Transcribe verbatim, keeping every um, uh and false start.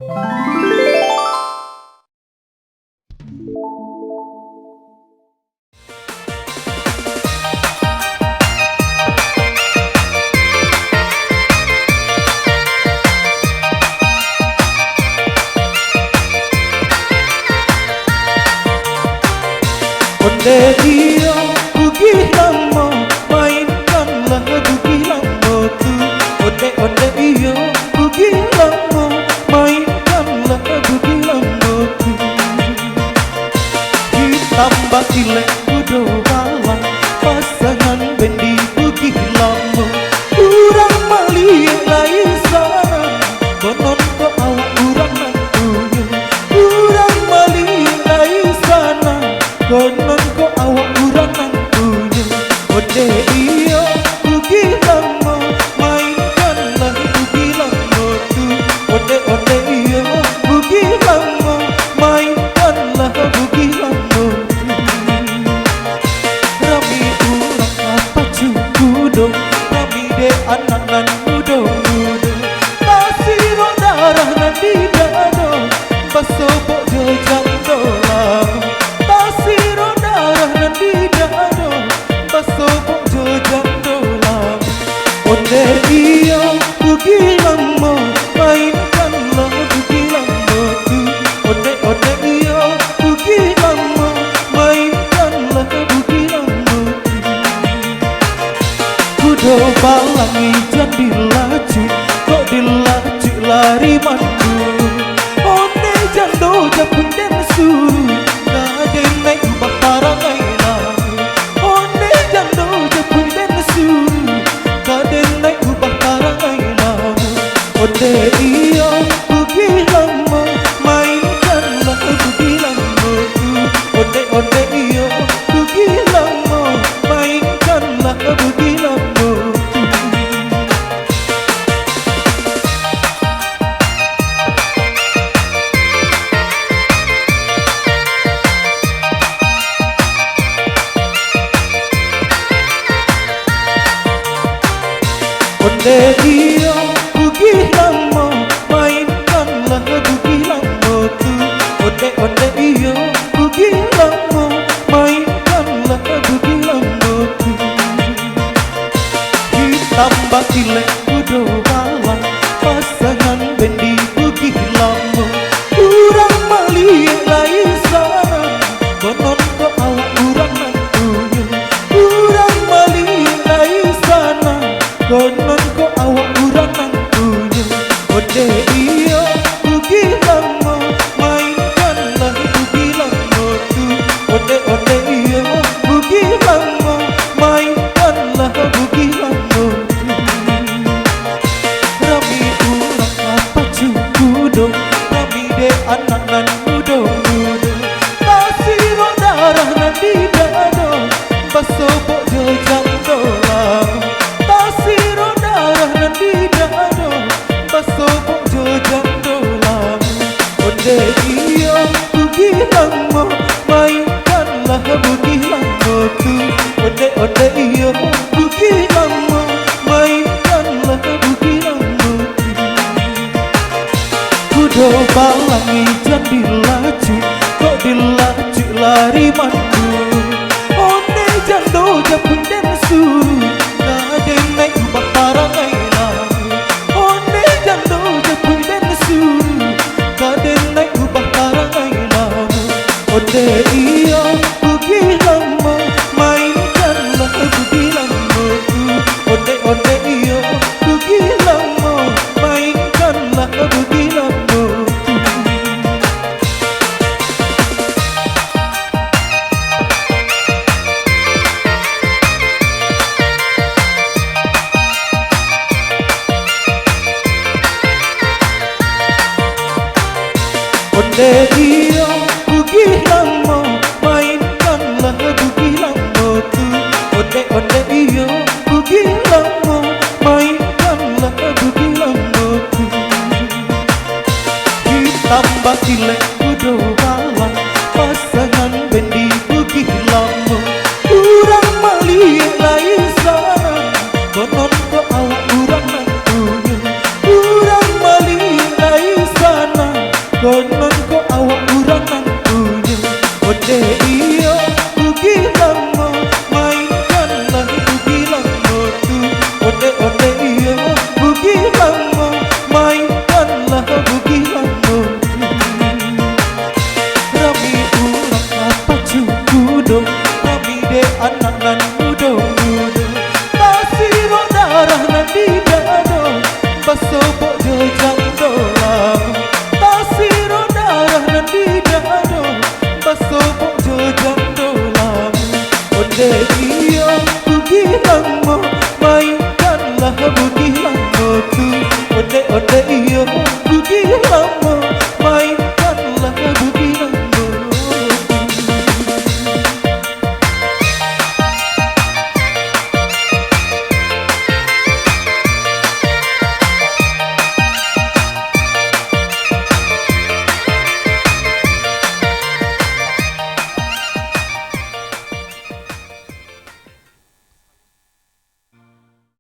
Ondeh iyo, Bugih Lamo, mainkanlah Bugih Lamo tu. Ondeh, ondeh iyo, Bugih Lamo, mainkanlah Bugih Lamo tu. Ditambah ilek kudo balang, pasangan bandi Bugih Lamo. Urang maliek lai sanang, konon ko awak urang nan punyo. Urang maliek lai sanang, konon ko awak urang nan punyo. Ondeh iyo, Bugih Lamo, mainkanlah Bugih Lamo tu. Ondeh, ondeh iyo, Bugih Lamo, mainkanlah Bugih Lamo tu. Rami urang ka pacu kudo, rami dek anak nan mudo-mudo. Tasiro darah nan di dado, basobok jo jando lamo. Tasiro darah nan di dado, basobok jo jando lamo. Ondeh iyo, Bugih Lamo, mainkanlah Bugih Lamo tu. Ondeh, ondeh iyo, Bugih Lamo, mainkanlah Bugih Lamo tu. Kudo balang ijan dilacuik, kok dilacuik lari mandul. Ondeh jando japuik den suruah, ka den naik ubah parangai lamo. Ondeh jando japuik den suruah, ka den naik ubah parangai lamo. Ondeh iyo, Bugih Lamo, mainkanlah Bugih Lamo tu. Ondeh, ondeh iyo, Bugih Lamo, mainkanlah Bugih Lamo tu. Ondeh iyo, Bugih Lamo, mainkanlah Bugih Lamo tu. Ondeh, ondeh iyo, Bugih Lamo, mainkanlah Bugih Lamo tu. Ditambah ilek kudo balang, pasangan bandi Bugih Lamo. Urang maliek lai sanang, konon ko awak urang nan punyo. Urang maliek lai sanang, konon ko awak urang nan punyo. Ondeh iyo, Bugih Lamo, mainkanlah Bugih Lamo tu. Ondeh, ondeh iyo, Bugih Lamo, mainkanlah Bugih Lamo tu. Rami urang ka pacu kudo, rami dek anak nan mudo-mudo. Tasiro darah nan di dado, basobok jo jando lamo. Tasiro darah nan di dado, basobok jo jando lamo. Ondeh iyo, Bugih Lamo, mainkanlah Bugih Lamo tu. Ondeh, ondeh iyo, Bugih Lamo, mainkanlah Bugih Lamo tu. Kudo balang ijan dilacuik, kok dilacuik lari mandul. Ondeh jando japuik den suruah, ka den naik ubah parangai lamo. Ondeh jando japuik den suruah, ka den naik ubah parangai lamo. Ondeh iyo, Bugih Lamo, mainkanlah Bugih Lamo tu. Ondeh, ondeh iyo, Bugih Lamo, mainkanlah Bugih Lamo tu. Ondeh iyo, Bugih Lamo, mainkanlah Bugih Lamo tu. Ondeh, ondeh iyo, Bugih Lamo, mainkanlah Bugih Lamo tu. Ditambah ilek kudo